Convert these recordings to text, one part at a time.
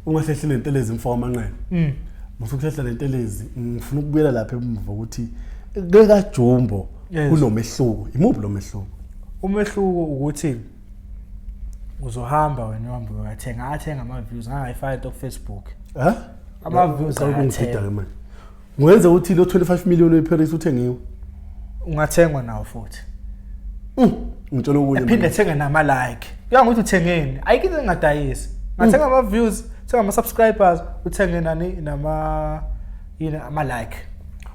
Ungahlehli nentelezi mfo wamanqele. Musukuhlehla nentelezi, ngifuna ukubuyela lapha emuva ukuthi kekaJumbo kunomehluko. Imuphi lo mehluko? Umehluko ukuthi uzohamba wena uhambe uyathenga, athenga ama-views, ngangayifaka into ku-Facebook. Eh? Ama-views Ukungidida ke manje. Ngenze ukuthi lo 25 million weParis uthengiwe. Ungathengwa nawo futhi. Ngitshela okunye. Ephinde ethenge nama-like. Kuya ngokuthi uthengeni. Ayikho into engadayisi. Ungathenga ama-views, uthenga ama-subscribers, uthenge nani nama yini ama-like.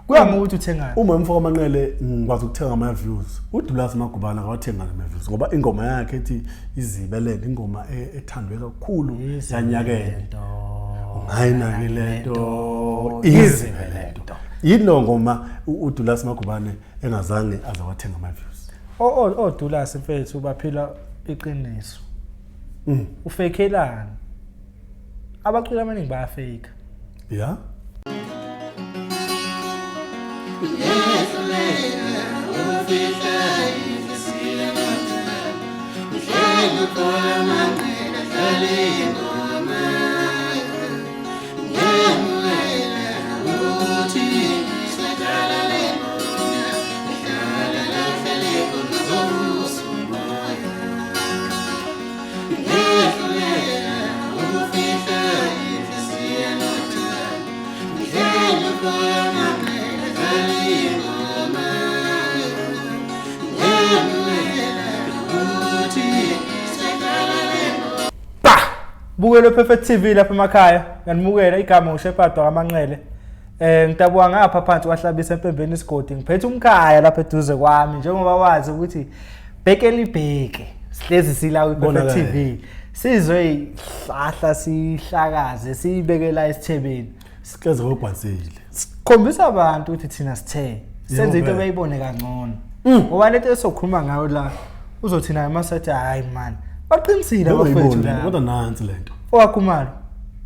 Kuya ngokuthi uthengani. Uma mfo kaManqele ngikwazi ukuthenga ama views. UDulas Magubana akawathenga ama views ngoba ingoma yakhe ethi izibelele ingoma ethandwe kakhulu yanyakela. Ungayinaki lento izibe lento. Yini lo ngoma uDulas Magubane engazange aze wathenga ama views? ODulas mfethu baphila iqiniso. Ufekelani? Abaculi abaningi bayafake. Yeah. Bukelo Perfect TV lapha emakhaya. Ngiyanimukela, igama uShepherd wakaManqele. Ngitabuka ngapha phansi kwahlabisa empembeni isigodi. Ngiphethe umkhaya lapha eduze kwami njengoba wazi ukuthi bheke libheke. Sihlezi sila kwi Perfect TV. Sizwe ihlahla sihlakaze siyibekela esithebeni. Sikleze ngogwansile. Sikhombisa abantu ukuthi thina sithe. Senze into beyibone kangcono. Ngoba lento esokhuluma ngayo la uzothi naye masethi hayi man. Baqinisile abafethu la. Kodwa nansi lento. Owakhumalo.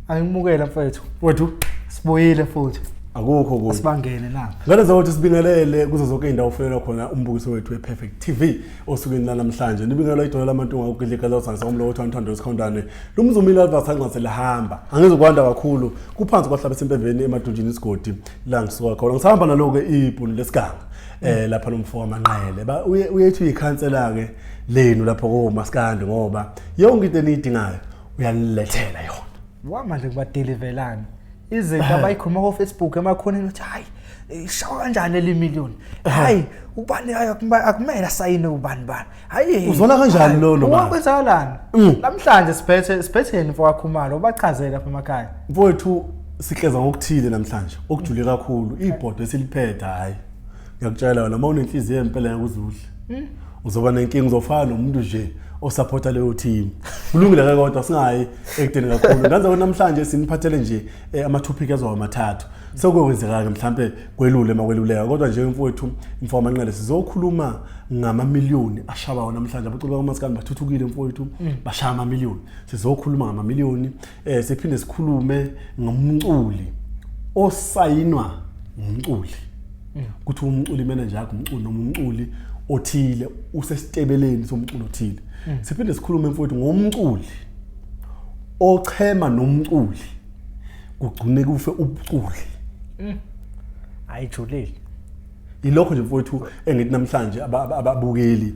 Angimukela mfethu. Wethu sibuyile futhi. Akukho kubi. Asibangene na. Ngale zokuthi sibingelele kuzo zonke indawo ofunela khona umbukiso wethu wePerfect TV osukwini lanamhlanje. Nibingelwa idola lamantunga ukudla igazi lozansi omlo wethu anthando esikhondane. Lumzumile alivasangase lihamba. Angizokwanda kakhulu kuphansi kwahlaba simpeveni emadunjini isigodi la ngisuka khona. Ngisahamba nalo ke ibhunu lesiganga. Lapha lomfo wamanqele. Ba uyethu uyikhansela ke lenu lapho komaskandi ngoba yonke into eniyidingayo uyanilethela yona. Wamanje kubadelivelana izinto abayikhuluma ko Facebook emakhoneni uthi hayi ishawa kanjani leli million, hayi ubani, hayi akumele asayine ubani bani, hayi Uzona kanjani lo lo bani? Kwenzakalani namhlanje? Siphetheni mfo kaKhumalo, ubachazele lapha emakhaya. Mfowethu, sihleza ngokuthile namhlanje okujule kakhulu. Ibhodo esiliphethe, hayi ngiyakutshela wena, uma unenhliziyo empela yakuzudla uzoba nenkinga, uzofana nomuntu nje osupporta leyo team. Kulungile ke, kodwa singayi ekudeni kakhulu. Ndanza ukuthi namhlanje siniphathele nje ama-topic azoba amathathu. Sekuyokwenzeka-ke mhlampe kwelule makweluleka, kodwa nje mfowethu, mfo wamanqele, sizokhuluma ngamamiliyoni ashabayo namhlanje. Abaculi bakamaskandi bathuthukile mfowethu, bashaya amamiliyoni. Sizokhuluma ngamamiliyoni, siphinde sikhulume ngomculi osayinwa umculi, kuthi umculi manager yakhe umculi noma umculi othile usesitebeleni somculo othile. Siphinde sikhulume mfowethu ngomculi ochema nomculi kugcine kufe ubuculi. Ayijulile. Yilokho nje mfowethu engithi namhlanje ababukeli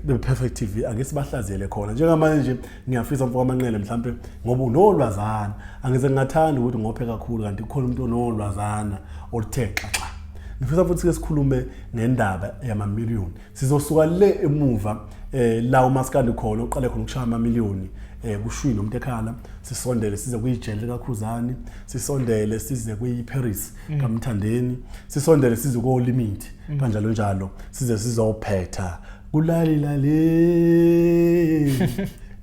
be-Perfect TV ake sibahlaziyele khona njengamanje. Nje ngiyafisa mfo kaManqele, mhlampe ngoba unolwazana, angize ngingathanda ukuthi ngophe kakhulu kanti kukhona umuntu onolwazana oluthe xaxa. Ngifisa futhi ke sikhulume ngendaba yamamiliyoni. Sizosuka le emuva la umaskandi khona uqale khona ukushaya amamiliyoni, kushwini nomuntu ekhala, sisondele size kuyijele kaKhuzani, sisondele size kuyiParis kaMthandeni, sisondele size koLimit, kanjalo njalo, size sizophetha kulali lale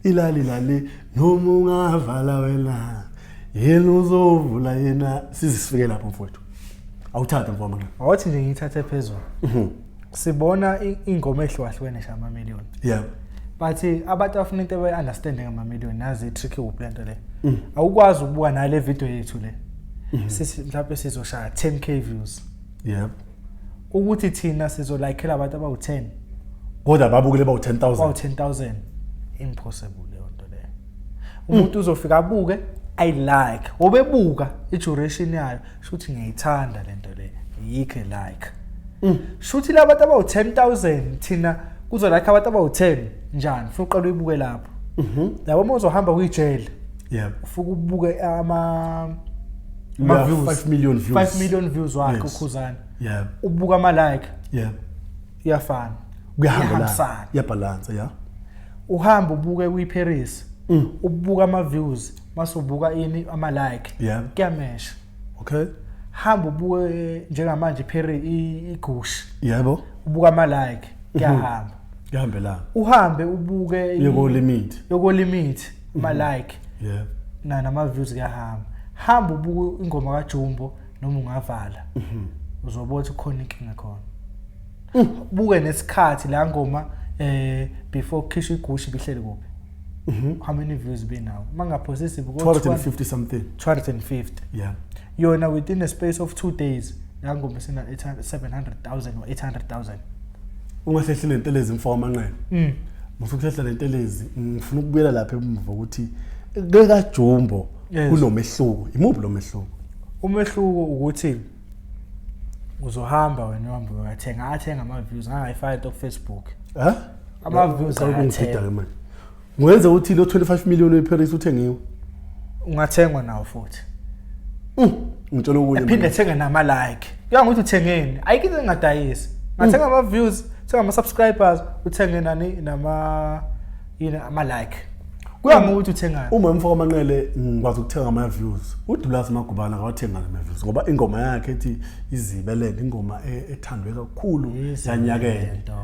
ilali lale noma ungavala wena yena uzovula yena, size sifike lapho mfowethu. Awuthatha mfowethu manje. Awuthi nje ngiyithathe phezulu. Sibona ingoma ehlukahlukene nje amamiliyoni. But abantu abafuna into abayi-understande ngamamiliyoni, nazi i-trick kuphi lento le. Awukwazi ukubuka nale video yethu le. Sithi mhlawumbe sizoshaya 10K views. Ukuthi thina sizolikela abantu abawu-10. Kodwa babukele bawu-10,000. Bawu-10,000. Impossible leyo nto leyo. Umuntu uzofika abuke I like obebuka i-duration yayo, shuthi ngiyayithanda lento le, yikho like. Shuthi labantu abawu-10,000 thina kuzo like abantu abawu-10 njani, funa uqala uyibuke lapho. Yabo, uma uzohamba kuyijele, ufike ubuke ama We have views. 5 million views. 5 million views wakhe uKhuzani, ubuka ama-like, iyafana. Kuyahambelana. Iyahambisana. Iyabhalansa, yeah. Uhamba ubuke kwi-Paris, ubuka ama-views, mase ubuka ini, ama-like, kuyamesha. Hamba ubuke njengamanje iParis, iGucci, ubuka ama-like, kuyahamba. Kuyahambelana. Uhambe ubuke Yeko limit. yokolimit, ama-like nama-views kuyahamba. Hamba ubuke ingoma kaJumbo noma ungavala, uzobona ukuthi khona inkinga khona. Buke nesikhathi la ngoma before kukhishwa iGucci bihleli kuphi, how many views binawo, mangaphosisi buko 250 something. 250. Yona within a space of 2 days la ngoma sina 700,000 or 800,000. Ungahlehli nentelezi, mfo wamanqele. Musukuhlehla nentelezi, ngifuna ukubuyela lapha emuva ukuthi kekaJumbo kunomehluko. Imuphi lo mehluko? Umehluko ukuthi uzohamba wena, uhambe uyathenga, athenga ama-views, ngangayifaka into ku-Facebook. Eh? Ama-views Uqala ukungidida ayathenga. ke manje. Ngenze ukuthi lo 25 million weParis uthengiwe. Ungathengwa nawo futhi. Ngitshela okunye. Ephinde manje. ethenge nama-like, kuya ngokuthi uthengeni. Ayikho into engadayisi. Ngathenga ama-views, uthenga ama-subscribers, uthenge nani, nama yini, ama-like, kuya ngokuthi uthengani. Uma mfo kaManqele ngikwazi ukuthenga ama views. UDulas Magubana akawathenga ama views ngoba ingoma yakhe ethi Izibelele, ingoma ethandwe kakhulu yanyakela.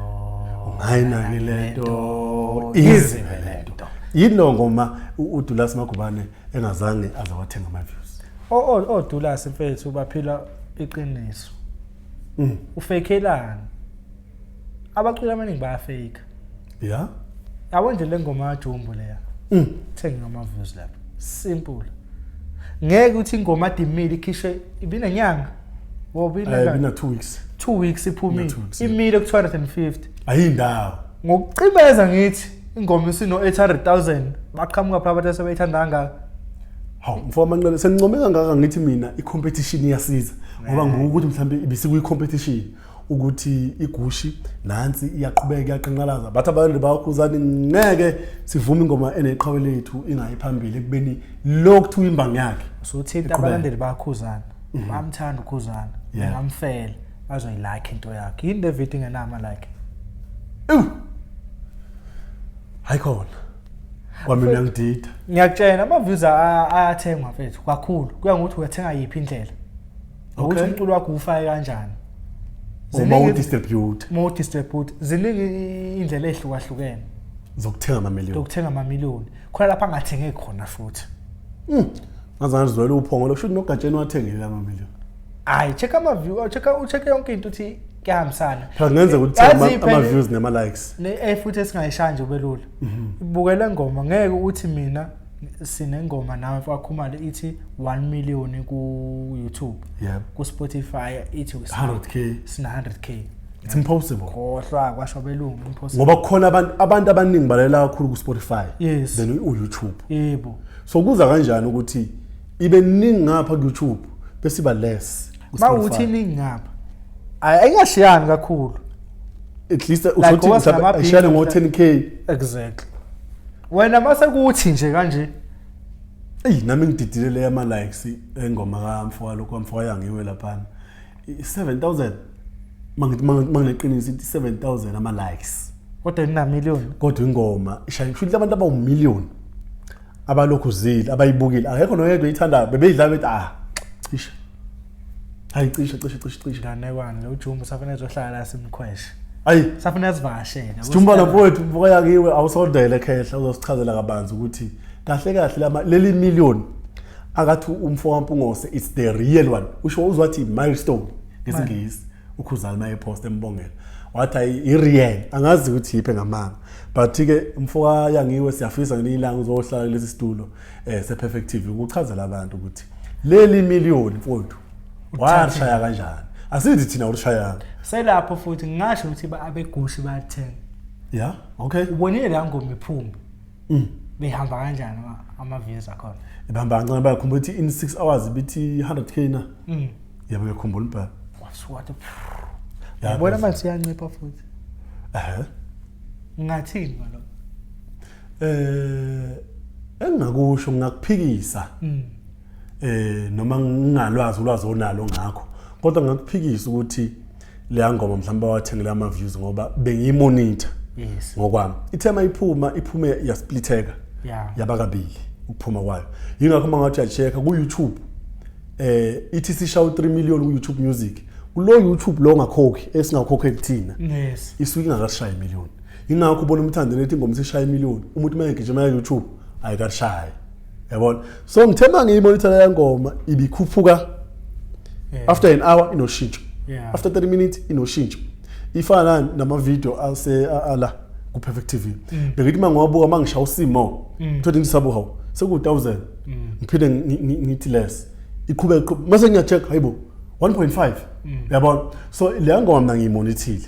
Ungayinaki lento, izibe lento. Yini lo ngoma uDulas Magubane engazange aze wathenga ama views? ODulas mfethu baphila iqiniso. Ufekelani? Abaculi abaningi bayafake. Yabo nje le ngoma kaJumbo leya, thenga ama-views lapho, simple. Ngeke uthi ingoma adimile ikhishwe ibinenyanga. Eh, bina 2 weeks. 2 weeks iphumile. 2 weeks, imile ku-250. Ayindawo. Ngokucimeza ngithi ingoma isino-800,000, baqhamuka phela abantu asebeyithanda kangaka. Hawu mfo wamanqele, senincome kangaka, ngithi mina i-competition iyasiza ngoba ngibuka ukuthi mhlawumbe ibisikuyi-competition ukuthi iGucci nansi iyaqhubeka iyaqanqalaza, bathi abantu bakhuzani ngeke sivume ingoma eneqhawe lethu ingayi phambili ekubeni lo kuthiwa imbangi yakhe. Usuthinta Iqhubeka. Abalandeli bakhuzana bamthanda uKhuzana, bangamfela, bazoyilike into yakhe. Yini le video ingenama like? Ewu! Hayi khona kwamina ngidida. Ngiyakutshela, ama-views ayathengwa mfethu kakhulu, kuya ngokuthi uyathenga yiphi indlela, ukuthi umculo wakho uwufake kanjani. Uma udistribute. Uma udistribute, ziningi indlela ey'hlukahlukene zokuthenga amamiliyoni. Zokuthenga amamiliyoni, khona lapha angathengeki khona futhi. Ngaze ngazizwela uphongo lokusho ukuthi noGatsheni wathengile amamiliyoni. Hayi, check ama-view, check, ucheck yonke into ukuthi kuyahambisana. Phela kungenzeka ukuthi Yazi ama-views nama-likes. Futhi esingayishaya nje ubelula, ibukele ngoma, ngeke uthi mina sinengoma nawe mfakakhumalo ithi 1 million ku-YouTube, ku-Spotify ithi 100K. Sina 100K. It's impossible. Khohlwa, kwasho belungu, impossible. Ngoba kukhona abantu abaningi balalela kakhulu ku-Spotify than u-YouTube. So kuza kanjani ukuthi ibe ningi ngapha ku-YouTube bese iba less Ma ku-Spotify? uthi iningi ngapha, ayingashiyani kakhulu. At least Like, uzothi ngoba mhlawumbe sinama ayishayane billion. ngo-10K. Exactly, wena mase kuthi nje kanje. Eyi, nami ngididile le yama-likes engoma kamfoka lokhu kamfoka yangiwe laphana, i-7000, mangineqiniso ithi 7000 ama-likes. Kodwa inamiliyoni. Kodwa ingoma ishaya, kusho ukuthi abantu abawumiliyoni abalokhu zile abayibukile, akekho noyedwa oyithandayo, bebeyidlala bethi, "Ah, cisha, hayi, cisha, cisha, cisha, cisha." Nganekwane lo Jumbo safanele ezohlala la simkhweshe. Ayi. Safanele sivakashele. Sijumbana mfowethu, mfoka yakiwe, awusondele khehla, uzosichazela kabanzi ukuthi kahle kahle lama leli million akathi umfo kaMpungose, it's the real one. Usho uzwathi milestone ngesiNgisi, uKhuzani maye post embongela wathi ayi, i-real, angazi ukuthi yiphe ngamanga, but ke mfoka yangiwe, siyafisa ngelinye ilanga uzohlala kulesi situlo se-Perfect TV ukuchazela abantu ukuthi leli million mfowethu washaya kanjani. Asithi thina ulishayanga. Selapho futhi ngingasho ukuthi abeGucci bayathenga. Yeah, okay. Ubonile la ngoma iphuma. Behamba kanjani ama-views akhona? Ibamba kancane, bayakhumbula ukuthi in 6 hours ibithi 100K na. Yebo, ngiyakhumbula impela. Wasuka wathi yabona manje siyancipha futhi. Ngingathini ngalokho? Engingakusho ngingakuphikisa. Noma ngingalwazi ulwazi onalo ngakho, kodwa ngingakuphikisa ukuthi leya ngoma mhlawumbe bawathengele ama-views ngoba bengiyimonitha. Ngokwami ithe uma iphuma iphume yasplitheka, yaba kabili ukuphuma kwayo. Yingakho uma ngathi uya-check-a ku-YouTube, ithi sishaye u-3 million ku-YouTube Music, kulo YouTube lo ongakhokhi, esingakhokhi kuthina, isuke ingakashayi million. Yingakho ubona uMthandeni ethi ingoma isishaye million, umuntu uma egijima ya-YouTube ayikashayi, yabona. So ngithe uma ngiyimonitha leya ngoma ibikhuphuka after an hour inoshintsho, after 30 minutes inoshintsho. Ifana nama-video ase ala ku-Perfect TV. Bengithi uma ngiwabuka, uma ngishaya usimo, thothi ngisabuka, hawu, seku-1000, ngiphinde ngithi less, iqhubeke iqhubeke, mase ngiya-check, hayibo, 1.5, yabona. So leya ngoma mina ngiyimonithile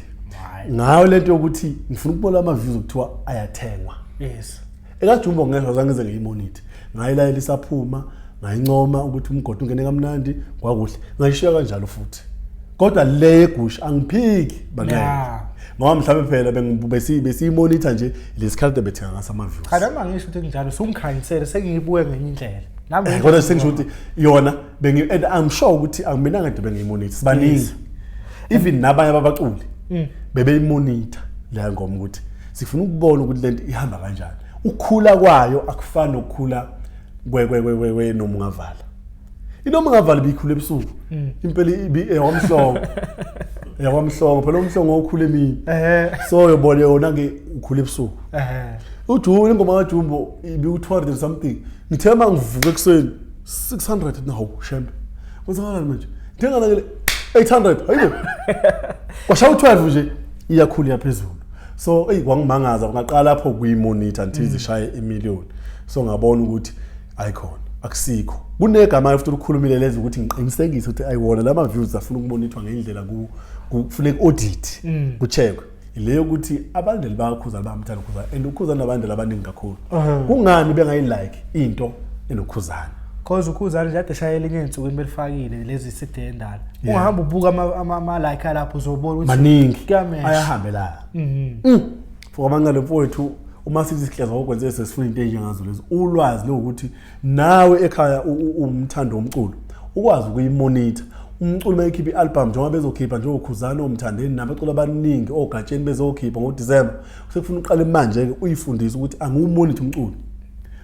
ngayo lento yokuthi ngifuna ukubona ama-views okuthiwa ayathengwa. EkaJumbo ngezwa zange ngize ngiyimonithe, ngayilayela isaphuma, ngayincoma ukuthi umgodi ungene kamnandi, kwakuhle, ngayishiya kanjalo futhi. Kodwa le yegusha angiphiki banqele, ngoba mhlawumbe phela besiyimonitha nje lesikhathi bethenga ngaso ama-views. Cha, noma ngisho ukuthi kunjalo, sungikhanyisele, sengiyibuke ngenye indlela nami. Kodwa sengisho ukuthi yona bengi, and I'm sure ukuthi angimina ngede bengiyimonitha, sibaningi, even nabanye ababaculi bebeyimonitha leya ngoma ukuthi sifuna ukubona ukuthi lento ihamba kanjani. Ukukhula kwayo akufani nokukhula kwe noma ungavala, inoma ungavala ibikhula ebusuku impela, ibi eyawamhlongo, eyawamhlongo phela, umhlongo okhula emini. So yobona yona ke ukhula ebusuku. Ujumbo, ingoma kaJumbo ibi-200 and something, ngithe uma ngivuka ekuseni 600, no shembe, kwenzakalani manje? Ngithe ngalakele 800, hayibo, kwashaya u-12 nje, iyakhula iyaphezulu. So eyi, kwangimangaza, ngaqala lapho kuyimonitha until zishaye imiliyoni. So ngabona ukuthi ayikhona, akusikho kunegama futhi olukhulumile lezi ukuthi ngiqinisekise ukuthi ayiwona lama views afuna ukumonithwa ngendlela, kufuneka audit, ku-checkwe leyo ukuthi abalandeli bakaKhuzani bayamthanda uKhuzani, and uKhuzani nabalandeli abaningi kakhulu. Kungani bengayilike into enoKhuzani? Cause uKhuzani nje ade shayela elinye ey'nsukwini belifakile lezi side endala. Ungahamba ubuka ama-like alapho, uzobona ukuthi maningi, kuyamesha. Ayahambelana. For abancane mfowethu, uma sithi sihleza ngokwenze sesifuna into enjengazo lezi, ulwazi lokuthi nawe ekhaya umthando womculo ukwazi ukuyimonitha umculo uma ekhipha i-album, njengoba bezokhipha njengoKhuzani, oMthandeni nabaculi abaningi ogatsheni bezokhipha ngoDisemba, sekufuna uqale manje-ke uyifundise ukuthi angiwumonithe umculo.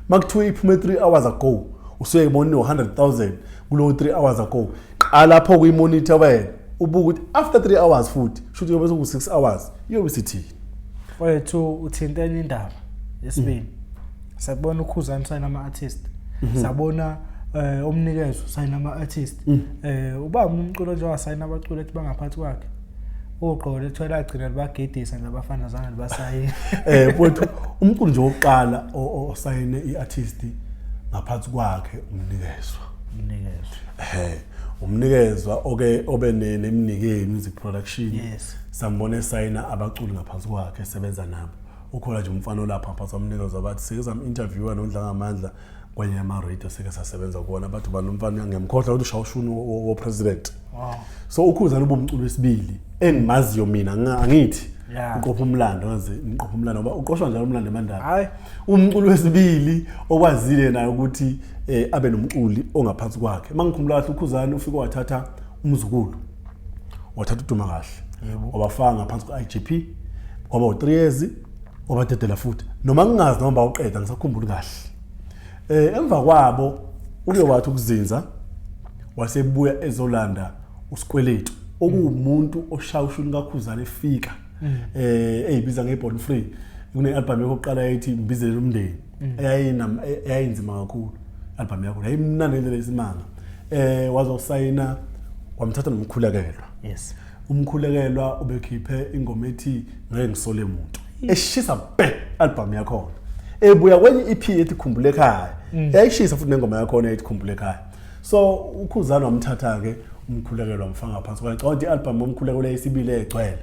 Uma kuthiwa iphume 3 hours ago, usuyayibona ino-100,000 kulowo 3 hours ago, qala lapho kuyimonitha wena, ubuke ukuthi after 3 hours futhi shuthi yobe seku-6 hours iyobe isithini. Wethu, uthinta enye indaba yesibili. Sabona uKhuzani sayina ama-artist, sabona umnikezo sayina ama-artist, ubaba umculo nje wasayina abaculi ethi bangaphansi kwakhe, uqobo lethiwa lagcina libagidisa nje abafana, zange libasayine. Mfowethu, umculo nje wokuqala osayine i-artist ngaphansi kwakhe uMnikezwa. Umnikezo. Umnikezwa oke obe nemnikeni music production. Sambona esayina abaculi ngaphansi kwakhe, esebenza nabo. Ukhona nje umfana olapha ngaphansi kwamnikezwa, bathi sike sam-interviewa noNdlangamandla kwenye yama-radio sike sasebenza kuwona, bathi ubani umfana, ngiyamkhohlwa ukuthi ushaya ushuni wo-president. So uKhuzani ube umculo wesibili engimaziyo mina, angithi uqopha umlando, ngaze ngiqopha umlando ngoba uqoshwa njalo umlando emandaba. Hayi. Umculo wesibili okwazile naye ukuthi abe nomculi ongaphansi kwakhe. Mangikhumbula kahle, uKhuzani ufike wathatha umzukulu, wathatha uDuma kahle, wabafaka ngaphansi kwe-IGP, kwaba u-3 years, wabadedela futhi, noma ngingazi noma bawuqeda, ngisakhumbuli kahle. Emva kwabo uke wathi ukuzinza, wasebuya ezolanda uSikweletu, okuwumuntu oshaya ushuni kaKhuzani efika, eyibiza ngeBorn Free. Kune album yokuqala yayithi Mbizele Umndeni, eyayinzima kakhulu album yakho, yayimnandi ngendlela esimanga. Wazosayina, wamthatha noMkhulekelwa. UMkhulekelwa ubekhiphe ingoma ethi Ngeke Ngisole Muntu, eshisa bhe album yakhona, ebuya kwenye EP ethi Khumbule Ekhaya, yayishisa futhi nengoma yakhona ethi Khumbule Ekhaya. So uKhuzani wamthatha ke uMkhulekelwa, wamfaka ngaphansi kwakhe. Ngicabanga ukuthi i-album yoMkhulekelwa yesibili egcwele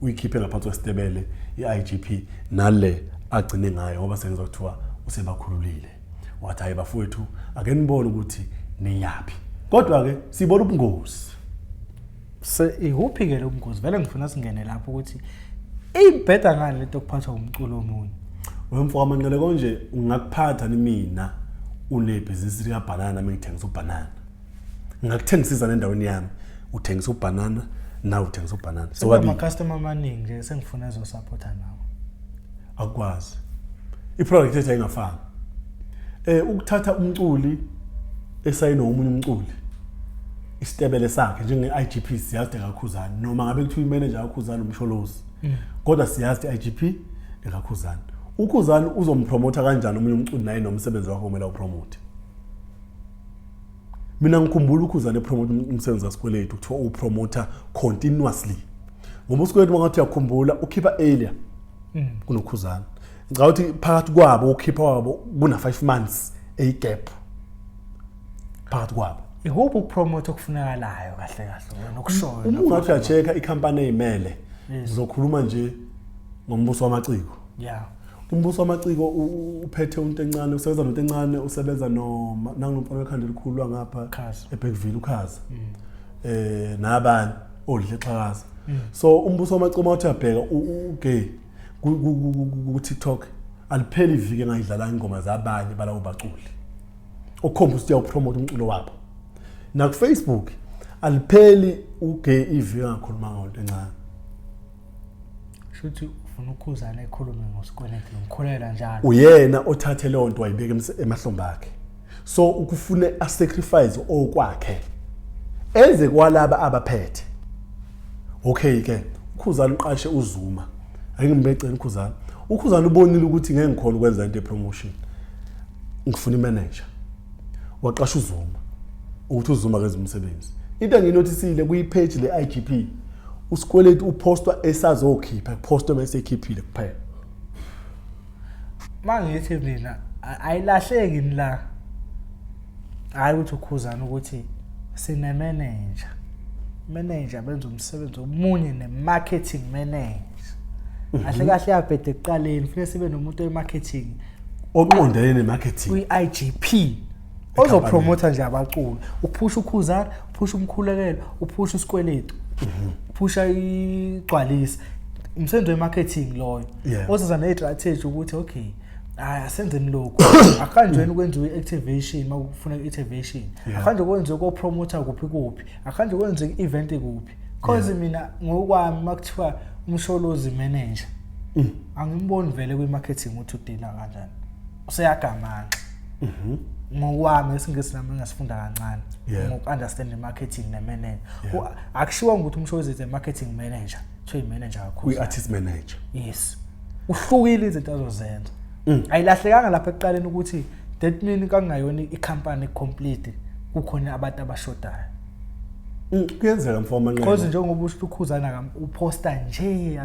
uyikhiphe ngaphansi kwesitebele i-IGP, nale agcine ngayo, ngoba sengizwa kuthiwa Usebakhululile wathi, hayi bafowethu, ake nibone ukuthi niyaphi, kodwa-ke sibona ubungozi. Ikuphi-ke lo bungozi? Vele ngifuna singene lapho ukuthi ibheda ngani lento yokuphathwa umculo omunye. Wemfo kaManqele, konje ungakuphatha ni mina unebhizinisi likabhanana, nami ngithengisa ubhanana, ngingakuthengisisa nendaweni yami, uthengisa ubhanana nawe uthengisa ubhanana, so kabili. Ama-customer amaningi nje sengifuna ezosupport-a nawo. Akukwazi, i-product ethu ayingafani. Ukuthatha umculi esayinwe omunye umculi, isitebele sakhe njenge-IGP, siyazi ekaKhuzani, noma ngabe kuthiwa imanager kaKhuzani uMsholozi, kodwa siyazi i-IGP ekaKhuzani. UKhuzani uzompromotha kanjani omunye umculi naye nomsebenzi wakho kumele awupromote? Mina ngikhumbula uKhuzani epromote umsebenzi kaSikweletu, kuthiwa upromotha continuously, ngoba uSikweletu, mangathi uyakhumbula, ukhipha earlier kunoKhuzani. Ngicabanga ukuthi phakathi kwabo ukhipha kwabo kuna 5 months eyigap phakathi kwabo. Ikuphi ukupromotha okufunekalayo kahle kahle wena okushoyo? Uma ungathi uya-check-a ikhampani eyimele, ngizokhuluma nje ngombuso wamaciko. Umbuso wamaciko uphethe unto encane, usebenza nonto encane, usebenza no nanginomfana wekhanda elikhulu wangapha Khaza. eBergville, uKhaza, nabanye odle xhakaza. So umbuso wamaciko, mawuthi uyabheka ugay ku TikTok, alipheli iviki engayidlala ingoma zabanye balabo baculi, okukhomba ukuthi uyawupromote umculo wabo. Naku Facebook alipheli ugay iviki engakhuluma ngonto encane. Shuthi ufuna uKhuzana ekhulume ngosikweletu nomkhulela njalo. Uyena othathe leyo nto wayibeka emahlombe akhe, so ukufune asacrifice okwakhe enze kwalaba abaphethe. Okay ke, uKhuzani uqashe uZuma. Ake ngibecela uKhuzani. UKhuzani ubonile ukuthi ngeke ngikhona ukwenza into ye-promotion, ngifuna imanager, waqasha uZuma ukuthi uZuma kenze umsebenzi. Into engiyinothisile kuyipage le-IGP, uSikweletu uphostwa esazokhipha, kuphostwe mase ekhiphile kuphela. Mangithi mina ayilahleki ni la, hayi ukuthi uKhuzana, ukuthi sine manager, manager benza umsebenzi omunye ne-marketing manager. Kahle kahle yabhede ekuqaleni, kufanele sibe nomuntu we-marketing oqondene ne-marketing kwi-IGP ozopromotha nje abaculi, uphusha uKhuzana, uphusha umkhulekelo, uphusha uSikweletu, uphusha igcwalisa, umsebenzi we-marketing loyo ozoza ne-strategy ukuthi okay, hayi, asenzeni lokhu, akuhanjweni kwenziwe i-activation uma kufuneka i-activation, akuhanjwe kwenziwe ko-promoter kuphi kuphi, akuhanjwe kwenziwe i-event kuphi, cause mina ngokwami uma kuthiwa uMsholozi manager, angimboni vele kwi-marketing ukuthi udila kanjani, useyagamanxa ngokwami. Isingisi nami ngingasifunda kancane ngoku-understand i-marketing ne-manager. Akushiwo ukuthi uMsholozi is a marketing manager, kuthiwa i-manager kakhulu. Kwi-artist manager. Yes, uhlukile izinto azozenza. Ayilahlekanga lapha ekuqaleni ukuthi that mean kangayona ikhampani complete, kukhona abantu abashodayo. Kuyenzeka mfo Cause Manqele. Njengoba usho uKhuzana uphosta nje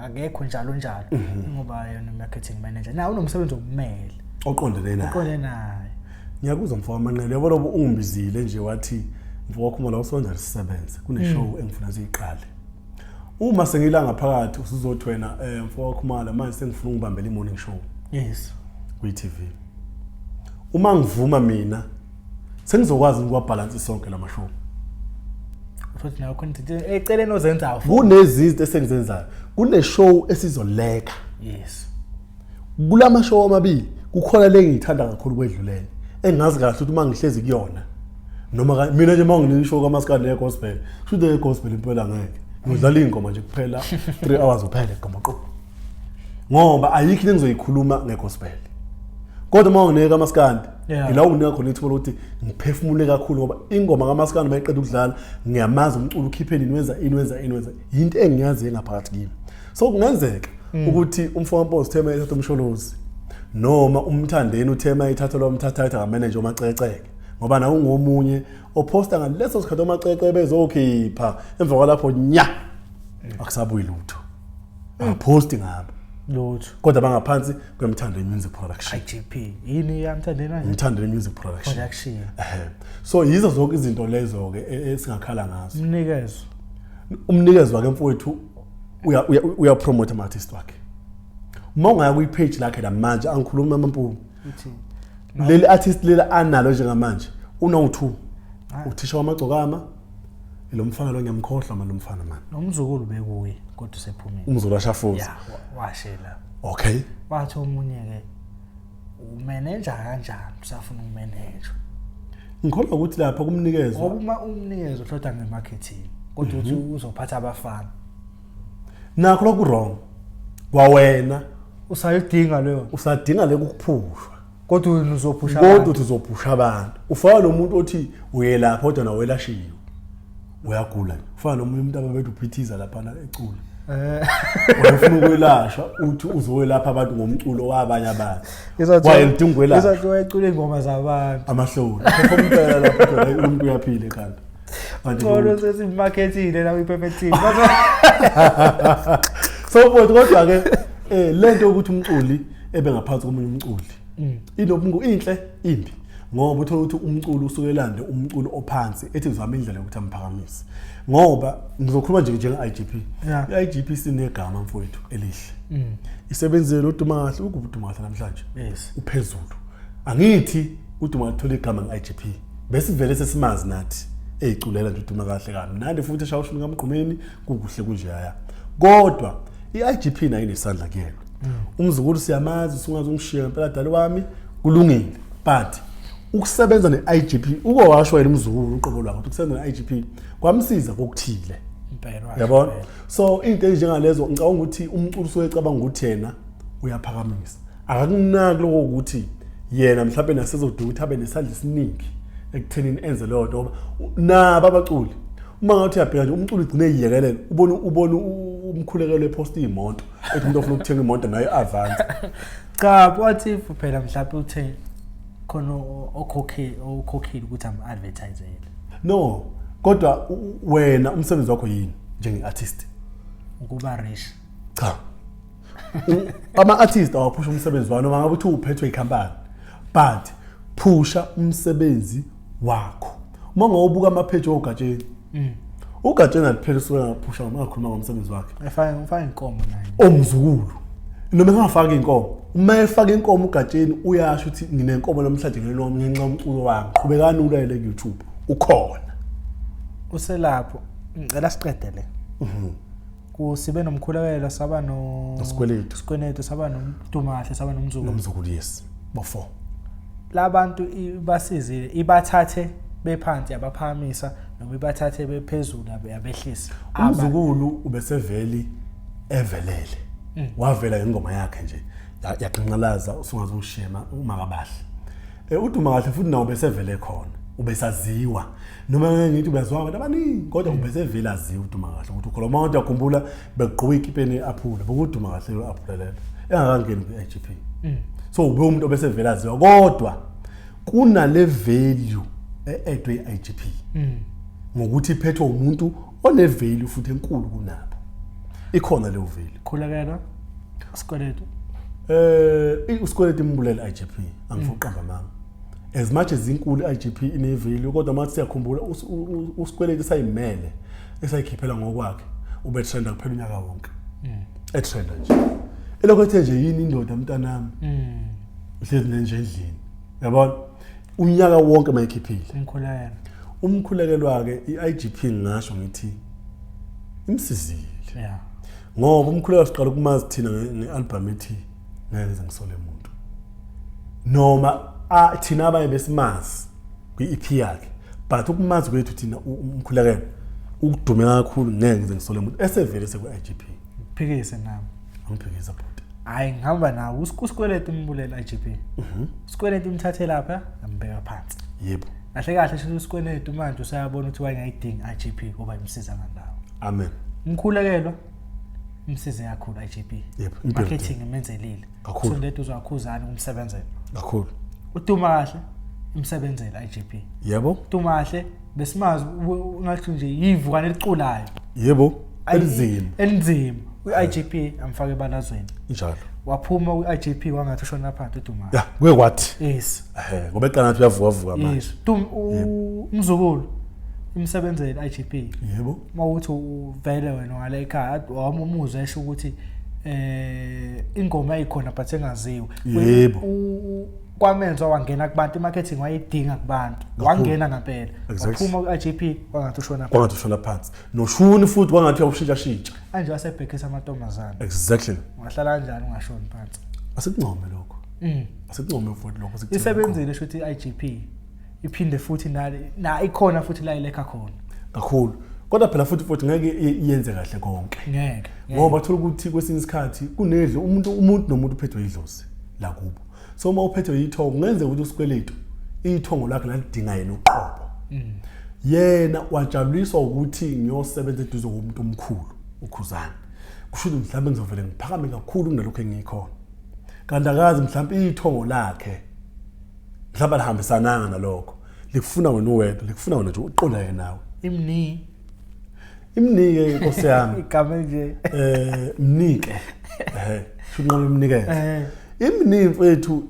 akekho njalo njalo, ngoba yena marketing manager nawe unomsebenzi okumele oqondene naye. Uqonde naye. Ngiyakuzwa mfo Manqele. Yabona, ungibizile nje wathi, mfo wakhuma la usonjani sisebenze. Kune show engifuna siyiqale. Uma sengila ngaphakathi usuzothi wena, mfo wakhumala, manje sengifuna ungibambele i-morning show kwi-TV. Uma ngivuma mina sengizokwazi ukuwabhalansa sonke lama show. Futhi nawe khona izinto eceleni ozenzayo. Kunezinto esengizenzayo. Kune show esizoleka. Kulama show amabili kukhona le ngiyithanda kakhulu kwedlulele, engazi kahle ukuthi uma ngihlezi kuyona noma mina nje uma nginika ishow kamaskandi ne-gospel, kusho ukuthi e-gospel impela ngeke ngidlala iy'ngoma nje kuphela 3 hours kuphela goma qo, ngoba ayikho into engizoyikhuluma ngegospel. Kodwa uma unginika kamaskandi, ila unginika khona ithuba lokuthi ngiphefumule kakhulu, ngoba ingoma kamaskandi uma iqeda ukudlala ngiyamazi umculo ukhiphe nini, wenza ini, wenza ini, wenza yinto engiyaziyo engaphakathi kimi. So kungenzeka ukuthi umfo kaMpozi uthema ethatha uMsholozi, noma uMthandeni uthema ethatha lo mthatha ethi akamanager uMaceceke, ngoba nawe ungomunye ophosta ngaleso sikhathi oMacece bezokhipha, emva kwalapho nya akusabuyi lutho, akaphosti ngabo Lutho. Kodwa bangaphansi kweMthandeni Music Production. IGP yini yaMthandeni manje? Umthandeni Music Production. Production. Ehhe. So yizo zonke izinto lezo ke esingakhala ngazo. Umnikezo. Umnikezo wakhe mfowethu uya uya uya promote ama artist wakhe. Uma ungaya kwi page lakhe la manje, angikhuluma amampumu. Uthi Leli artist leli analo njengamanje unawu-2, uthisha wamagcokama, lo mfana lo ngiyamkhohlwa manje lo mfana mani. Nomzukulu bekuye kodwa usephumile. Umzulu washafuza. Ya, washela. Okay. Wathi omunye-ke umeneja kanjani, usafuna ukumeneja? Ngikholwa ukuthi lapha kumnikezwa ngoba uma umnikezo ushoda nge-marketing, kodwa uthi uzophatha abafana. Nakho lokhu wrong kwawena. Usayidinga leyo. Usadinga le kukuphushwa. Kodwa wena uzophusha kodwa abantu. Uthi uzophusha abantu, ufaka nomuntu othi uyelapha kodwa nawe welashiwe, uyagula nje. Ufana nomunye umuntu ababethi uphithiza laphana ecula. Wena ufuna ukwelashwa, uthi uzowelapha abantu ngomculo wabanye abantu. Wayelidinga ukwelashwa. Izathi wayecula iy'ngoma zabantu. Amahloni perform impela lapho, kodwa hayi, umuntu uyaphila ekhanda. Kanti Ngcono lutho. sesimakethile la kwi-Perfect TV. So kodwa ke lento yokuthi umculi ebe ngaphansi komunye umculi inobungu inhle imbi, ngoba uthola ukuthi umculi usuke elande umculi ophansi ethi uzama indlela yokuthi amphakamise. Ngoba ngizokhuluma nje njenge-IGP. I-IGP sinegama mfowethu elihle, isebenzile noDuma Kahle. Ukuphi uDuma Kahle namhlanje? Uphezulu. Angithi uDuma Kahle uthola igama nge-IGP, besivele sesimazi nathi eyiculela nje uDuma Kahle kamnandi futhi eshawushini kaMgqumeni kukuhle kunjeyaya, kodwa i-IGP nayo inesandla kuyena. Umzukulu siyamazi, usungaze ungishiye ngempela dala wami, kulungile, but ukusebenza ne-IGP uko washo yena umzukulu uqobo lwakhe ukuthi ukusebenza ne-IGP kwamsiza kokuthile. Impela washo. Yabona? Impela. So into enjengalezo ngicabanga ukuthi umculo usuke ecabanga ukuthi yena uyaphakamisa, akakunaki lokho ukuthi yena mhlawumbe nasezodinga ukuthi abe nesandla esiningi ekuthenini enze leyo nto, ngoba nabo abaculi uma ngathi uyabheka nje umculo ugcine eyiyekelela, ubone umkhulekelo eposta iy'moto, ethi umuntu ofuna ukuthenga imoto nayo i-advance. Cha, what if phela mhlawumbe uthe khona okhokhile ukuthi am-advertisele? No, kodwa wena umsebenzi wakho yini njenge-artist? Ukuba rich. Cha, ama-artist awaphusha umsebenzi wawo noma ngabe uthi uphethwe ikhampani, but phusha umsebenzi wakho. Uma ngawubuka amapheji oGatsheni, uGatsheni aliphela usuke ngaphusha noma ngakhuluma ngomsebenzi wakhe. Efake inkomo naye. Omzukulu noma engafaki inkomo, uma efaka inkomo uGatsheni uyasho ukuthi nginenkomo namhlanje ngenxa yomculo wami, qhubekani ulalele ku-YouTube ukhona. Uselapho, ngicela siqede le. Kusibe nomkhulekelo, saba no Nosikweletu. Sikweletu, saba noDuma Kahle, saba nomzukulu. Nomzukulu, yes, bo-four. Labantu ibasizile, ibathathe bephansi yabaphakamisa noma ibathathe bephezulu yabehlisa? Umzukulu ubeseveli evelele, wavela ngengoma yakhe nje yaqinqalaza usungaze ungishema uMakabahle. UDuma Kahle futhi nawo besevele khona, ubesaziwa, noma ngeke ngithi ubeziwa abantu abaningi, kodwa ubesevele aziwa uDuma Kahle ukuthi ukhona. Uma uyakhumbula begqoka ikipeni e-aphula, bekuDuma Kahle lo aphula lelo engakangeni kwi-IGP. So ube umuntu obesevele aziwa, kodwa kunale value e-edwe i-IGP ngokuthi iphethwe umuntu one-value futhi enkulu kunabo, ikhona leyo value. Khulekela, sikweletu. Usikweletu imbulela IGP, angifuni ukuqamba amanga. As much as inkulu i-IGP ine value, kodwa manje siyakhumbula usikweletu sayimele esayikhiphela ngokwakhe, ube trenda kuphela unyaka wonke. Etrenda nje. Elokho ethe nje yini indoda mntanami. Uhlezi nje endlini. Yabona? Unyaka wonke mayikhiphile. Umkhulekelo. Umkhulekelwa ke i-IGP ngisho ngithi imsizile. Ngoba umkhuleko siqala ukumazi thina nge-album ethi ngeke ngize ngisole umuntu, noma thina abanye besimazi kwi-EP yakhe, but ukumazi kwethu thina umkhulekelo ukudume kakhulu ngeke ngize ngisole umuntu esevele sekwi-IGP. Phikise nami. Angiphikisa bhuti. Hayi, ngihamba nawo. Usikweletu imbulela IGP. Usikweletu imthathe lapha ambeka phansi. Kahle kahle sho usikweletu manje usayabona ukuthi wayengayidingi IGP ngoba imsiza ngandawo. Amen. Umkhulekelwa imsize kakhulu IGP. Yebo, impilo. Marketing imenzelile. Kakhulu. Sondela uzowakhuzana ukumsebenzela. Kakhulu. UDuma Kahle imsebenzela IGP. UDuma Kahle besimazi ungathi nje yivukane eliculayo. Elinzima. Elinzima. U-IGP amfake ebalazweni. Njalo. Waphuma u-IGP wangathi ushona phansi uDuma. Ya, kuye kwathi. Yes. Ngoba eqala ngathi uyavuka vuka manje. Yes. Umzukulu imsebenzele IGP. Mawuthi uvele wena ngale ekhaya wamumuzwa esho ukuthi ingoma ayikhona but engaziwe. Kwamenza wangena kubantu, i-marketing wayidinga kubantu. Kakhulu. Wangena ngempela. Exactly. Waphuma ku-IGP kwangathi ushona phansi. Kwangathi ushona phansi noshuni futhi kwangathi uyawushintshashintsha. Manje wasebhekisa amantombazane. Exactly. Ungahlala kanjani ungashoni phansi? Asikuncome lokho. Asikuncome futhi lokho sikuthini. Isebenzile shuthi i-IGP iphinde futhi nale na ikhona futhi la ilekha khona. Kakhulu. Kodwa phela futhi ngeke iyenze kahle konke. Ngeke. Ngoba thola ukuthi kwesinye isikhathi kunedlo umuntu nomuntu uphethwe idlozi la kubo. So uma uphethwe yithongo kungenzeka ukuthi usikweletu ithongo lakhe lalidinga yena uqobo. Yena wajabuliswa ukuthi ngiyosebenza eduze komuntu omkhulu uKhuzani. Kusho ukuthi mhlawumbe ngizovele ngiphakame kakhulu kunalokho engiyikhona. Kanti akazi mhlawumbe ithongo lakhe mhlawumbe alihambisananga nalokho. Likufuna wena uwedwa, likufuna wena nje uqonda yena nawe. Imni Imnike inkosi yami. Igama nje. Mnike. Sho unqaba imnikeze. Imni mfethu,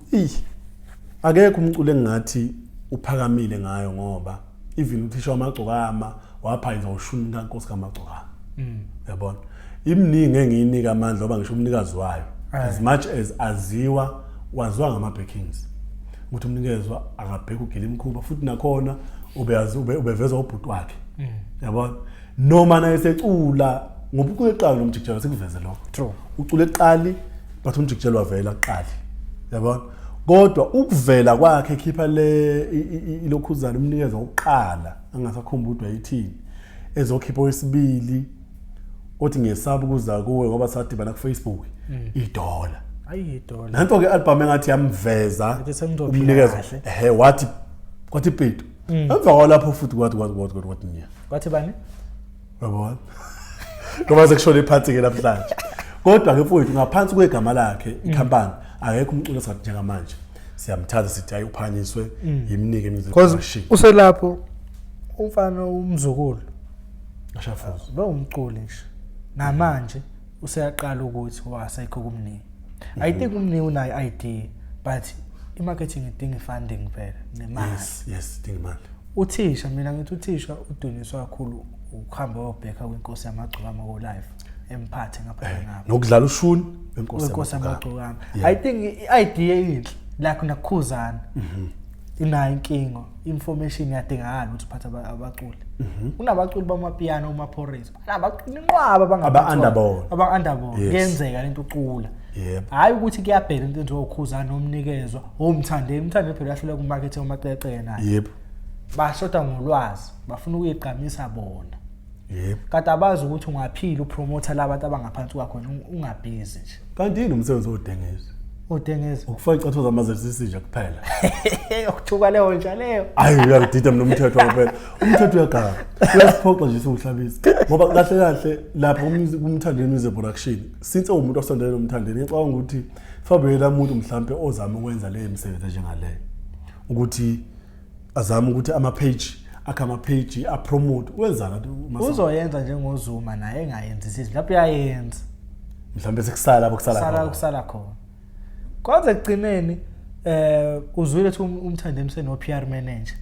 akekho umculo engathi uphakamile ngayo ngoba even uthisha wamagcokama waphayiza ushuni kaNkosi kaMagcokama. Uyabona? Imningi engiyinika amandla ngoba ngisho umnikazi wayo as much as aziwa waziwa ngama backings. Ukuthi umnikezwa akabheka ugila imkhuba futhi nakhona ubeyazi ubeveza ubhuti wakhe. Uyabona? Noma naye secula ngoba ucule eqala nomjikijelo sikuveze lokho. True. Ucule eqali but umjikijelo wavela kuqali. Uyabona? Kodwa ukuvela kwakhe ekhipha le ilokhuzana umnikezo wokuqala angasakhumbuli ukuthi wayithini ezokhipha owesibili othi ngiyesaba ukuza kuwe ngoba sadibana ku Facebook idola. Ayi idola. Nanto ke album engathi yamveza Ngathi sengizophila umnikezo. kahle. Ehhe wathi kwathi petu. Emva kwalapho futhi kwathi kwathi kwathi kwathi kwathi nya. Kwathi bani? Uyabona? Ngoba sekushone phansi ke namhlanje. Kodwa ke mfowethu ngaphansi kwegama lakhe ikhampani akekho umculo esathi njengamanje. Siyamthatha sithi hayi uphanyiswe yimnike music Because production. uselapho umfana umzukulu Ashafuza. bewumculi nje. Namanje useyaqala ukuthi wasekho kumniki. I think umniki unayo ID but i-marketing idinga i-funding phela nemali. Yes, yes, dinga imali. Uthisha mina ngithi uthisha udunyiswa kakhulu ukuhamba uyobheka kwinkosi yamagcokama ko live emphathe ngapha ngapha. Nokudlala ushuni wenkosi Wenkosi yamagcokama. yamagcokama. Yeah. I think i-idea inhle lakho nakukhuzana. Inayo inkinga, information iyadingakala ukuthi uphathe abaculi. Kunabaculi bamapiano umaphorisa. Banabaculi inqwaba abangabathola. Aba-underbone. Aba-underbone. Yes. Kuyenzeka lento ucula. Yebo. Hayi ukuthi kuyabheka into enziwa ukhuzana nomnikezwa, omthandeni, umthandeni phela uyahluleka umakethe umaqeqe naye. Yebo. Bashoda ngolwazi, bafuna ukuyigqamisa bona. Yebo. Kanti abazi ukuthi ungaphila upromoter labantu abangaphansi kwakho ungabhizi nje. Kanti yini umsebenzi wodengezi? Odengezi. Ukufaka icathulo zama-ZCC nje kuphela. Ukuthuka leyo nja leyo. Hayi uyangidida mina umthetho kuphela. Umthetho uyaganga. Uyasiphoxa nje siwuhlabisa. Ngoba kahle kahle lapha kumthandeni music production since uwumuntu osondele nomthandeni ngicabanga ukuthi Fabiola umuntu mhlambe ozama ukwenza le misebenzi enjengaleyo. Ukuthi azame ukuthi ama page akhe ama page a promote wenzani uma Uzoyenza njengoZuma naye engayenzisi lapho uyayenza. Mhlambe sekusala lapho kusala Sala khona. kusala khona. Kodwa ekugcineni uzwile ukuthi umthandeni useno PR manager.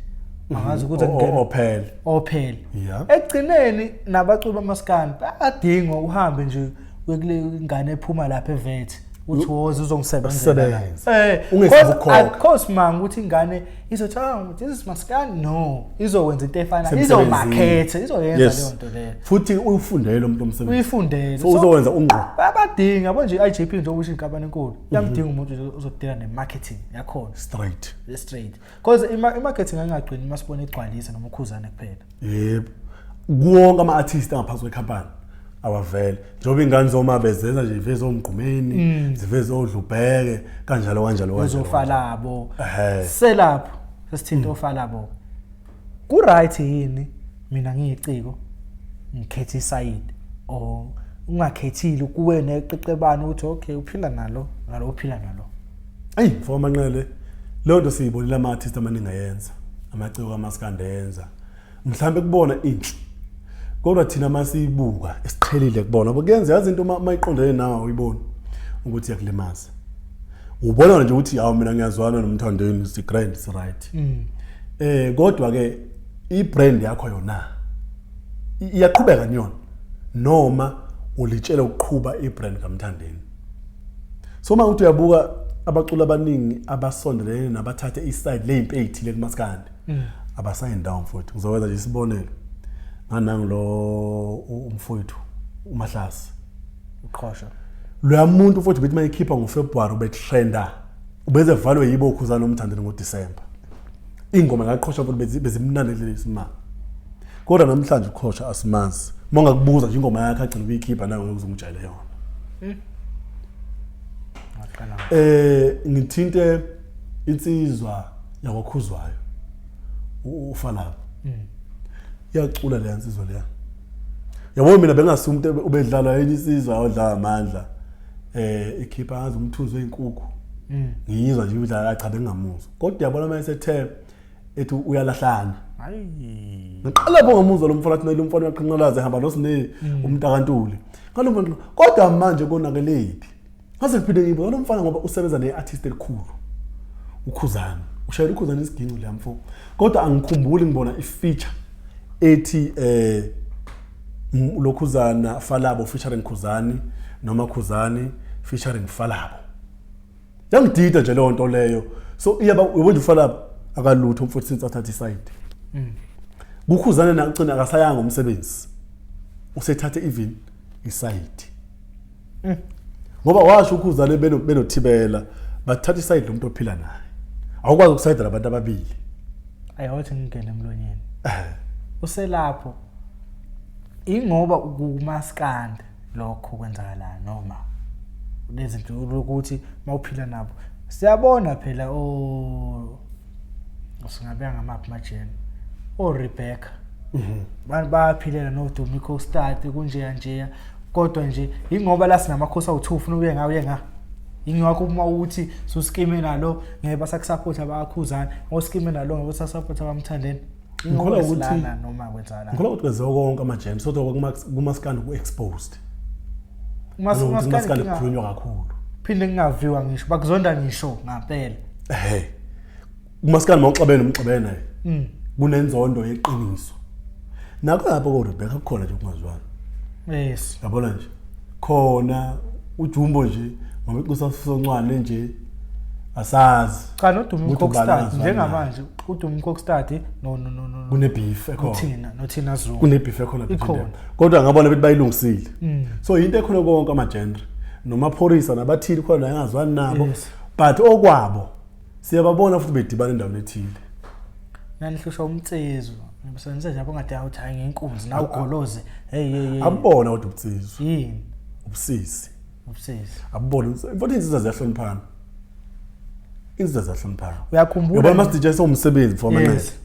Angazi ukuthi kungena Ophele. ophele. Yeah. Ekugcineni nabaculi bamaskandi bayadingwa uhambe nje kule ingane ephuma lapha evet uthi woza uzongisebenzela. Usebenze. Ungesabi ukukhokha. Of course manga ukuthi ingane izothi oh this is maskandi no izokwenza into efana Semsebenzini. izomakhethe izoyenza Yes. leyo nto leyo. Futhi uyifundele umuntu omsebenzi. Uyifundele. So uzowenza ungqo. Bayabadinga yabo nje i-IGP nje okusho inkampani enkulu. Iyamdinga umuntu nje ozodila ne-marketing yakhona. Straight. Straight. Because i-marketing angagcini masibona igcwalisa noma ukhuzane kuphela. Yebo. Kuwonke ama-artist angaphansi kwekhampani awavele. Njengoba ingane zoma bezenza nje iveze omgqumeni, ziveze odlubheke kanjalo kanjalo kanjalo. Uzofalabo. Ehhe. Selapho sesithinta ofalabo. Ku right yini mina ngiyiciko ngikhethe isayidi or ungakhethile kuwe neqeqebana ukuthi okay uphila nalo nalo uphila nalo. Eyi mfo Manqele leyo nto siyibonile ama-artist amaningi ayenza, amaciko kamaskandi ayenza. Mhlambe kubona inhle. Kodwa thina masiyibuka esiqhelile kubona ngoba kuyenza yazi into mayiqondene nawe uyibona ukuthi iyakulimaza. Ubona nje ukuthi hawu mina ngiyazwana nomthandeni si grand si right. Kodwa ke i-brand yakho yona iyaqhubeka niyona noma ulitshela ukuqhuba i-brand kaMthandeni. So uma uthi uyabuka abaculi abaningi abasondelene nabathathe iside leyimpi eyithile kumaskandi abasayindawo mfowethu. Ngizokwenza nje isibonelo nganangu lo umfowethu uMahlasi. Uqhosha. Loya muntu mfowethu bethi mayikhipha ngoFebruary ubetrenda, ubeze valwe yibo uKhuzani noMthandeni ngoDisemba. Ingoma ngaqhosha mfowethu bezimnandi leli simanga. Kodwa namhlanje uqhosha asimazi. Uma ungakubuza nje ingoma yakhe agcina ukuyikhipha nawe ngeke uzungitshele yona. Ngaqala. Ngithinte insizwa yakwaKhuzwayo uFalabo. Iyacula leya nsizwa leya. Yabo mina bengasi umuntu ubedlala enye insizwa odlala amandla. Ikhipha ngazi umthunzi wezinkukhu. Ngiyizwa nje udlala, cha bengingamuzwa. Kodwa yabona manje sethe ethi uyalahlana. Hayi. Ngiqala lapho ngamuzwa lo mfana athi lo mfana uyaqhinqalaza ehamba noSine umntakantuli. Ngalo mfana kodwa manje konakelephi? Ngaze ngiphinde ngibona lo mfana ngoba usebenza ne-artist elikhulu. UKhuzani. Ushayela uKhuzani isiginci leya mfo. Kodwa angikhumbuli ngibona i-feature ethi lokhuzana Falabo featuring Khuzani noma Khuzani featuring Falabo. Yangidida nje leyo nto leyo. So iyaba uyabona nje uFalabo akalutho mfowethu since athatha iside. Kukhuzana nagcina akasayanga umsebenzi. Usethathe even iside. Ngoba washo uKhuzane benothibela bathatha iside lomuntu ophila naye. Awukwazi ukusayida labantu ababili. Ayothi ngingene emlonyeni. Uselapho. Ingoba kumaskandi lokho kwenzakala noma lezinto ukuthi mawuphila nabo. Siyabona phela o singabeka ngamaphi majeni. O Rebecca. Abantu bayaphilela noDumi Costard kunjeya njeya. Kodwa nje ingoba la sinamakhosi awu2 ufuna uye ngawe uye nga. Ingakho uma uthi suskime nalo ngeke basakusupport abakhuzana, ngoskime nalo ngeke basasupport abamthandeni. Ngikholwa ukuthi Silana noma kwenzakala. Ngikholwa ukuthi kwenziwa konke ama-jam so kumaskandi ku-exposed. Umaskandi Kumaskandi kukhulunywa kakhulu. Phinde kungaviwa ngisho, bakuzonda ngisho ngampela. Ehhe. Kumaskandi mawuxabene umxabene naye. Kunenzondo yeqiniso. Nakho lapho ko Rebecca kukhona nje ukungazwani. Yes. Yabona nje. Khona uJumbo nje ngoba icusa soncwane nje asazi. Cha noDumi Ukuthi ubani Kokstad angazwani njengamanje uDumi Kokstad no no no no. Kune beef ekhona. Nothina nothina Zulu. Kune beef ekhona between Ikhona. them. Kodwa ngabona bethi bayilungisile. So into ekhona konke ama genre nomaphorisa nabathile khona la engazwani nabo. Yes. But okwabo siyababona futhi bedibana endaweni ethile. Nanihlushwa umtsizwa. Ngisenze nje abongade awuthi hayi ngenkunzi na ugoloze. Hey hey hey. Abona kodwa ubutsizwa. Yini? Ubusisi. Ubusisi. Abona futhi insizwa ziyahloniphana. Insizwa ziyahloniphana. Uyakhumbula? Yabona masidijeni somsebenzi mfo Yes. amanxeba.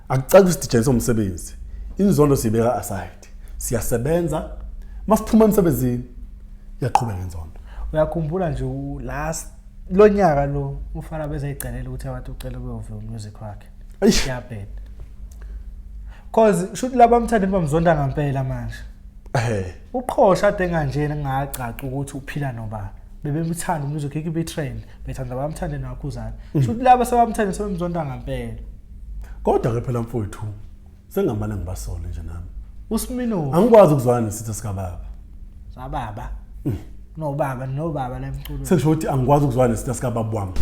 Akucaci isidijeni somsebenzi. Inzondo sibeka aside. Siyasebenza. Masiphuma emsebenzini iyaqhubeka inzondo. Uyakhumbula nje last lo nyaka lo ufana bezeyicelela ukuthi abantu ucela ukuyoviwa music wakhe. Eish. Yabheda. Cause shuthi laba mthandeni bamzonda ngempela manje. Uqhosha ade kanjena kungacaci ukuthi uphila noba. Bebemthanda umusic ikho ibe trend, bethanda abamthande nakhuzana. Shuthi laba sebamthanda sebemzonda ngempela. Kodwa ke phela mfowethu sengamane ngibasole nje nami. USmino Angikwazi ukuzwana nesitha sikababa. sababa. Nobaba nobaba la emculweni. Sengisho ukuthi angikwazi ukuzwana nesitha sikababa wami.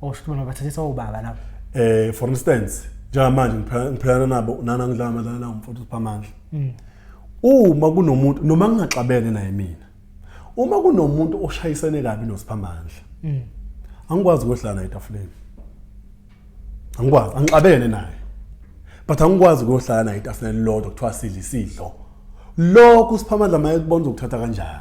Osho ukuthi bathathisa obaba lapha. For instance, njengamanje ngiphilana nabo nana ngidlala amadlala nawo mfowethu Siphamandla. Uma kunomuntu noma ngingaxabene naye mina. Uma kunomuntu oshayisene kabi noSiphamandla. Angikwazi ukuhlala naye etafuleni. Angikwazi, angixabene naye. But angikwazi ukuyohlala naye etafuleni lodwa kuthiwa sidla isidlo. Lokho uSiphamandla maye kubona uzokuthatha kanjani.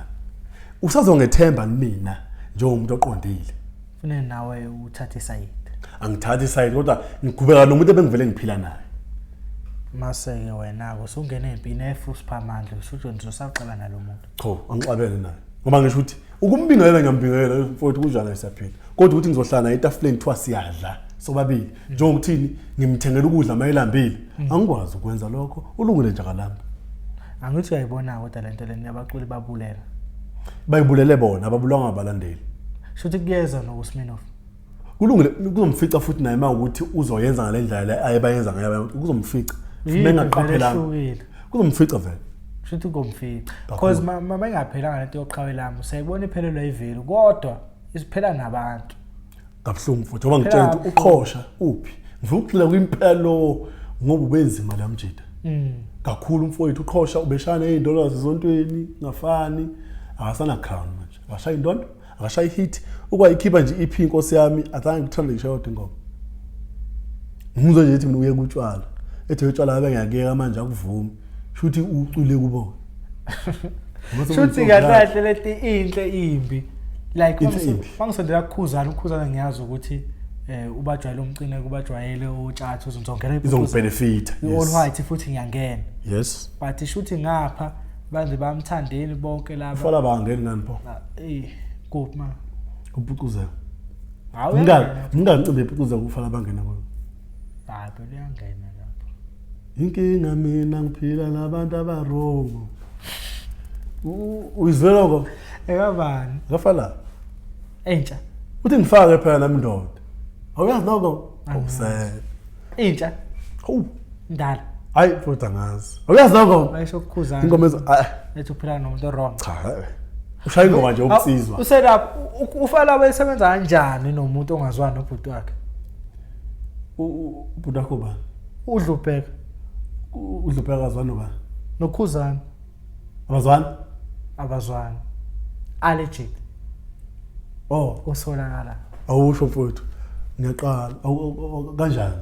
Usazongethemba mina njengomuntu oqondile. Kufanele nawe uthathe isayidi. Angithathi isayidi kodwa ngiqhubeka nomuntu ebengivele ngiphila naye. Mase-ke wena-ke usungena empini efa uSiphamandla usho nje usaxaba nalo muntu. Cha, angixabene naye. Ngoba ngisho ukuthi ukumbingelela ngiyambingelela mfowethu kunjani siyaphila. Kodwa ukuthi ngizohlala naye etafuleni kuthiwa siyadla sobabili. Njengokuthini ngimthengela ukudla mayelambile. Angikwazi ukwenza lokho. Ulungile nje akalamba. Angithi uyayibona kodwa lento leni abaculi babulela. Bayibulele bona ababulawanga abalandeli. Shuthi kuyeza nokuSminoff. Kulungile kuzomfica futhi naye mawukuthi uzoyenza ngale ndlela le ayebayenza ngayo kuzomfica. Yini Mengaqaphelanga. vele ehlukile? Kuzomfica vele. Shuthi kuzomfica. Kakhulu. Because ma mayingaphelanga lento yoqhawe lami usayibona iphelelwa ivelu kodwa Isiphela nabantu. Kabuhlungu futhi ngoba ngitshela ukuthi uqhosha uphi. Ngifuna ukugxila kwimpelo ngoba ubenzima la mjida. Kakhulu umfowethu uqhosha ubeshaya ney'ndola zasesontweni ngafani akasana crown manje. Akashaya indondo, akashaya hit. Ukwayikhipha nje EP inkosi yami azange kuthande ngisho yodwa ingoma. Ngimuzwa nje ethi mina uye kutshwala. Ethi utshwala abe ngiyakuyeka manje akuvumi. Shuthi ucule kubona. Shuthi kahle kahle leti inhle imbi. Like mangisondela kukhuzana ukhuzana ngiyazi ukuthi ubajwayele umcine kubajwayele utshatha uzongena izongibenefit. All white futhi ngiyangena. Yes. But shuthi ngapha banje bamthandeni bonke laba. Ufala bangeni ngani pho? Eh kuphi ma? Kupucuzeka. Hawu. Ngingacimbi epucuzeka ufala bangena kuyo. Hayi phela uyangena lapho. Inkinga mina ngiphila nabantu abarongo. Uyizwela lokho? Ekabani? Ngafala. Entsha. Uthi ngifake phela nami ndoda. Awuyazi lokho? Awusele. Intsha. Hawu. Ndala. Hayi futhi angazi. Awuyazi lokho? Bayisho ukukhuzana. Ingoma ezo ethi uphila nomuntu wrong. Cha. Ushaya ingoma nje ubunsizwa. Uselapho ufala besebenza kanjani nomuntu ongazwani nobhuti wakhe? Ubhuti wakho bani? Udlubheka. Udlubheka azwani nobani? Nokhuzana. Abazwani? Abazwani. Allergic. Oh, usolakala. Awusho mfowethu. Ngiyaqala. Kanjani?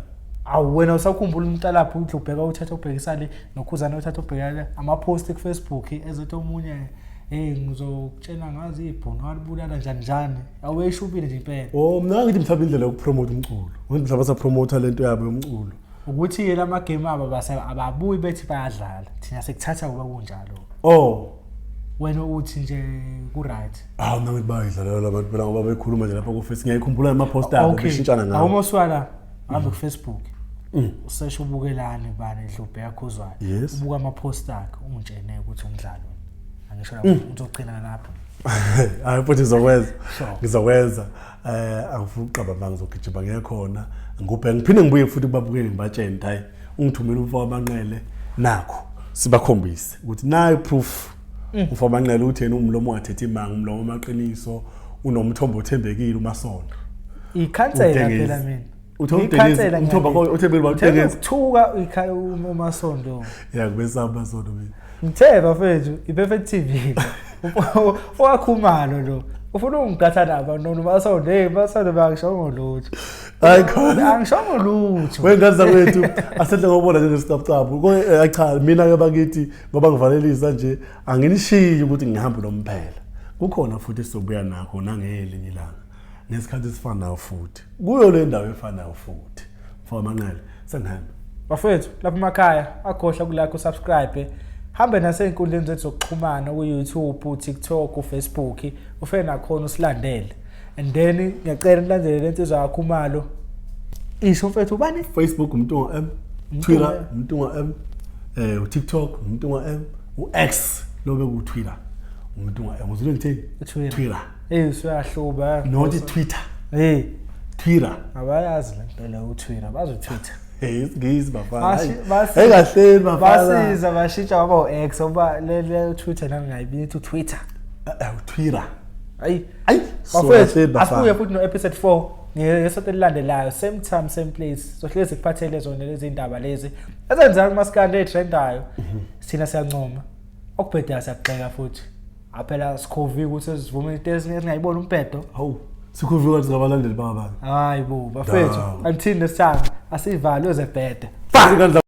Awu wena usakhumbula umntalapho udlubheka uthatha ubhekisa le nokhuzana uthatha ubheka le ama-post ku-Facebook ezothi omunye hey ngizokutshela ngazi ibhunu walibulala njani njani aweyishubile nje impela. Oh mina ngithi mhlawumbe indlela yokupromote umculo. Ngithi mhlawumbe basapromotha lento yabo yomculo. Ukuthi yena amagame abo ababuyi bethi bayadlala. Thina sekuthatha kuba kunjalo. Oh wena uthi nje ku right. Ah mina ngithi bayidlalela labantu phela ngoba bekhuluma nje lapha ku Facebook. Ngiyayikhumbula ama post abo beshintshana ngawo. Awumoswala hambe ku Facebook. Usesho ubukelane bani dlubhe yakhuzwayo. Ubuka ama post akhe ungitshene ukuthi umdlalo. Angisho lapho uzogcina lapho. Hayi futhi ngizokwenza. Ngizokwenza. Angifuni ukuqaba manje ngizogijima ngiyekhona. Ngubhe ngiphinde ngibuye futhi kubabukeli ngibatshene hayi ungithumela umfo wamanqele nakho sibakhombise ukuthi nayi proof. Umfo wamanqele uthi yena umlomo ungathethi imanga umlomo amaqiniso unomthombo othembekile uMasondo. Ikhansela phela mina. Uthembekile umthombo othembekile bawuthengisa. Ukuthuka ikhaya uMasondo. Ya kubesaba uMasondo mina. Ngithe bafethu iPerfect TV. Owakhumalo lo. Ufuna ungigatha naba nona uMasondo hey Masondo bangishongo lutho. Hayi khona. Angishongo lutho. Wengane zakwethu asehle ngobona njengesicaphucaphu. Cha mina ke bakithi ngoba ngivalelisa nje anginishiyi ukuthi ngihambe nomphela. Kukhona futhi sizobuya nakho nangelinye ilanga. Ngesikhathi esifanayo futhi. Kuyo le ndawo efanayo futhi. Mfowethu Manqele sengihamba. Bafethu lapha emakhaya akhohlwa kulike usubscribe. Hambe nasey'nkundleni zethu zokuxhumana ku-YouTube, TikTok, Facebook, ufike nakhona usilandele. And then ngiyacela nilandele le nsizwa yaKhumalo. Isho mfethu ubani? Facebook Mntungwa M, Twitter Mntungwa M, uTikTok Mntungwa M, uX lobe ku Twitter Mntungwa M. Uzule ngithini? Twitter. Hey usuyahluba. Not Twitter. Hey Twitter. Abayazi le nto le uTwitter, bazo Twitter. Hey isingisi bafana. Hey kahleni bafana. Basiza bashintsha waba uX ngoba le Twitter nami ngayibithi uTwitter. uTwitter. Ayi. Ayi. Bafethu asibuye futhi no episode 4 ngesonto elilandelayo same time same place. Sohlezi sikuphathele zona lezi ndaba lezi. Ezenzeka kumaskandi etrendayo. Sithina siyancoma. Okubhedayo siyagxeka futhi. Aphela sikhovi ukuthi sivume into esingayibona umbhedo. Hawu. Sikhovi kanti singabalandeli bangabani. Hayi bo bafethu. Until next time asivale uzebhede. Bye.